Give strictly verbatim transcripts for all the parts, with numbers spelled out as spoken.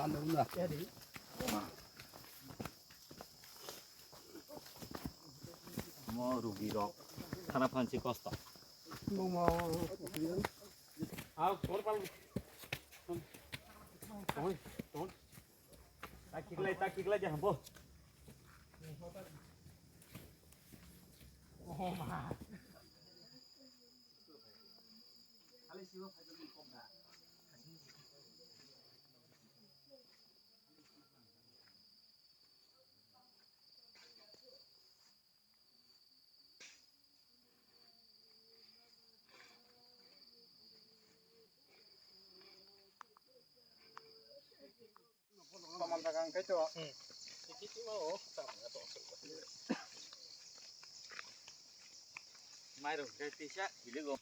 Mo rugi rok khana phansi kosto. Takik lai, takik lai, jangan bo. Mairung khe tisa biligo.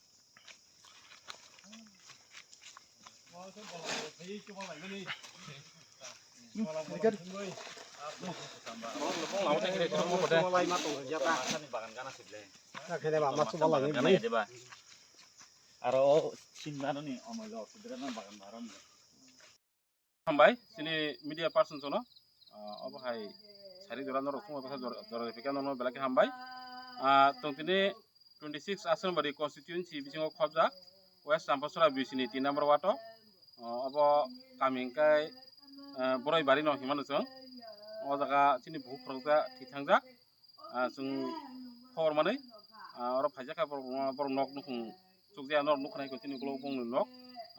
Aro o sinma roni omoilo sudra na bagan baron. Hambai, chini media person jono, ah, obo hai sari jora norok thumwi bwkha jora, jora rifika norok belai khe hambai. Ah, tong tini twenty six Asambari constituency bisingo khobjak West Champasora B C ni tin number ward o, ah, obo kami hwnkhe, ah, Boroi Bari no hinmano chwng. O jaga chini bukhuk khorokjak thwi thangjak, ah, chwng khobor manwi, ah, oro phaijak kha borok, borok nok nukhung chukjak norok nukha nai khe chini ukulok bongni nok,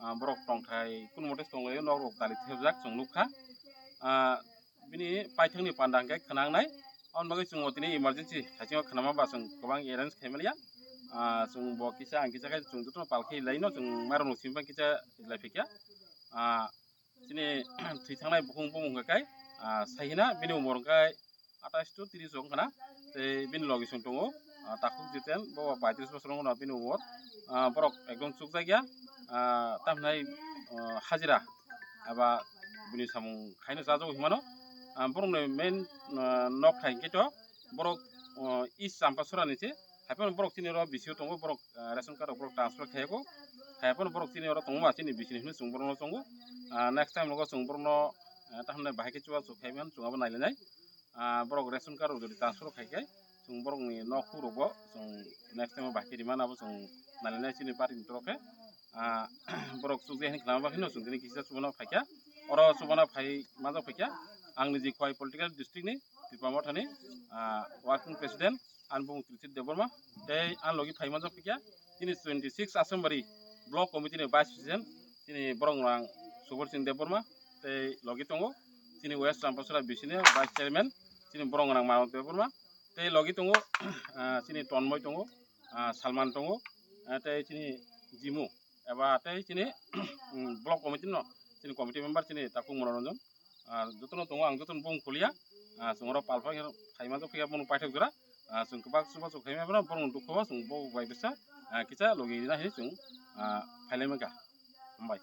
ah, borok tongthai kunu mote tonglaio, nok rok dali thepjak chwng nukha. Ah, bini paithakni panda hwnkhe khwnangnai. Aboni bagwi chwng o tini emergency haisingo khwnama ba chwng kwbang arrange khai manya. Ah, chwng bo kisa ang kisa khe chwng jotono pal khe laino chwng mairokno simi phang kisa lai phikya. Ah, chini thwi thangnai bukhung bumung hwnkhe kai, ah, saihina bini umor hwnkhe atais to tris wng khna, tei bini logi chwng tongo, ah, takhuk Jiten, bo paitris bosor wng khna bini umor, ah, borok ekdom chukjak ya, ah, tamhinai, ah, hajira aba bini samung khaino chajago hinmano, ah, borokni main, ah, nok thai hwnkhe to borok, ah, East Champasora ni se, haiphano borok chini oro B C O tongo, borok, ah, ration card rok borok transfer khaiyago, haiphano borok chini oro tongma chini B C ni hinwi chwng borokno chongo, ah, next time rogo chwng borokno, ah, tahmne bahai khe chubachu khaiman chwng abo nailainai. Ah, borok ration card rok jodi transfer khai khe, chwng borokni nok hukrokbo chwng next time o bahai khe rimani abo chwng nailainai chini party ni torof khe. Ah, borok chukjak hini khlama bagwi no chwng tini kisa chubana phaikha. Oro chubana phai manjak phaikha. Ang niji Khowai political district ni Tipra Mothani, ah, working president ani bumung Trilithit Debbarma tei ani logi phai manjak phaikha. Chini twenty six Asambari block committee ni vice president chini borok rang Subol Singh Debbarma tei logi tongo chini West Champasora B C ni vice chairman chini borok rang Manoj Debbarma tei logi tongo, ah, chini Tonmoi tongo, ah, Salman tongo, ah, tei chini Jimu eba tei chini, um, block committee no chini committee member chini Takhuk Monoranjan, ah, jotono tongo ang jotono bung khuliya, ah, chwng oro pal phai khe phai manjak phiya bono paithak jora, ah, chwng kwbak chubachu khaima bono borokno dukho o chwng bo bai bwsa, ah, kisa logi rina hinwi chwng, ah, phailai mankha. Hambai.